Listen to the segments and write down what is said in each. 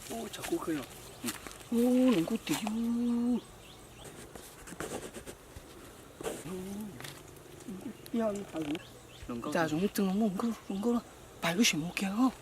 Tshav kub kawg yom. Ub, hluas nkauj tiag yus. Cas zoo txeeg los muaj hluas nkauj, hluas nkauj pais lub sim mus kiag os.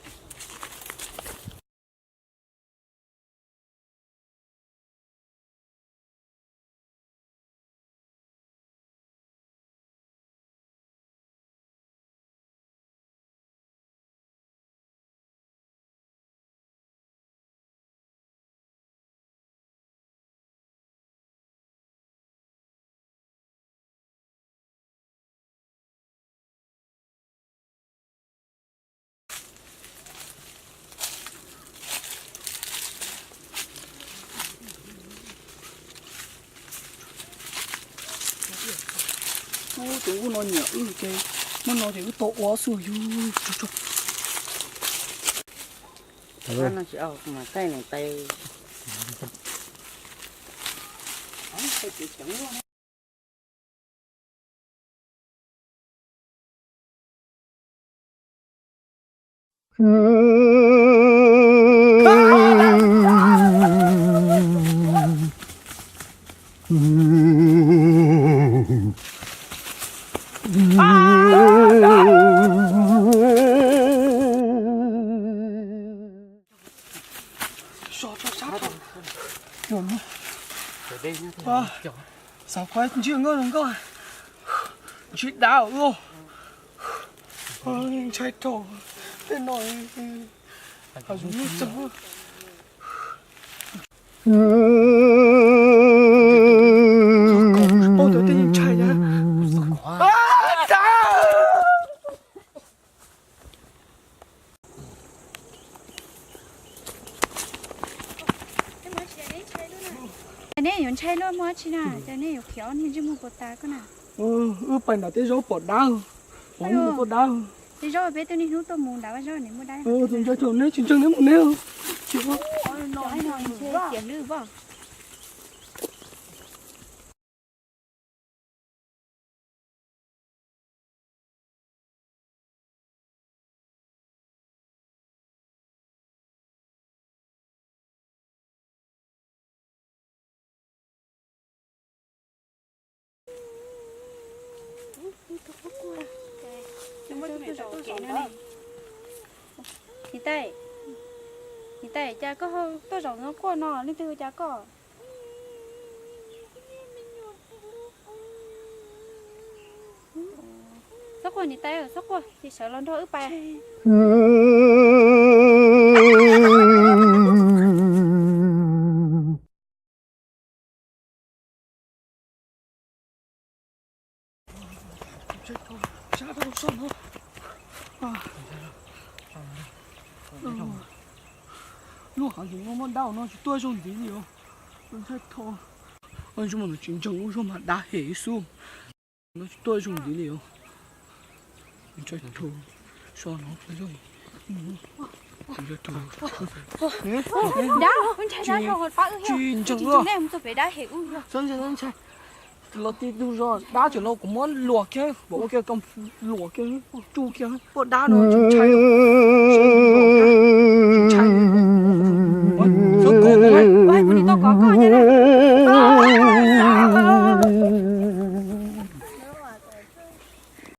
Ub, tus ub no nyiam wb ces hnub no ces wb tau ua xwb yus. Xav kuv ntsia nkauj zoo nkauj, ntsis dav ua, ntshai dhau tej no, hav zoov lub txog. Paub tias tej ntshai na. Ces nej yuav ntshai luaj muaj dab tsi na, ces nej yuav khiav niag ntsej muag puas tas koj na. Wb pais nram tej zaub pom dab, pom muaj koj dab. Tej zaub peb twb niaj hnub tuaj mus nram vaj zaub nws muaj dab. Tus ntshai thaum neb tsis ntseeg neb mus neb. Niam tais, niam tais, cas koj ho tuaj zaum no quaj no, leej twg ua cas koj? Txhob quaj niam tais, txhob quaj, ces sawv los nrog wb pais. Lub hav zoov no muaj dab no tsis tuaj zaug ntxiv li os. Ntshai dhau. Ntsuj mas tsis ntseeg ua zog mas dab hem xwb. No tsis tuaj zaug ntxiv li os. Ntshai dhau. So no zaug. Dab, ntshai dab dhau pab wb. Tsis ntseeg ua. Ntshai, ntshai. Los ti tus zos dab tseem los kuv muab luam kiag, pom ua kiag kom luam kiag, tsuj kiag, poj dab no tsis ntshai. Tsis ntshai. Txhob kov kuv.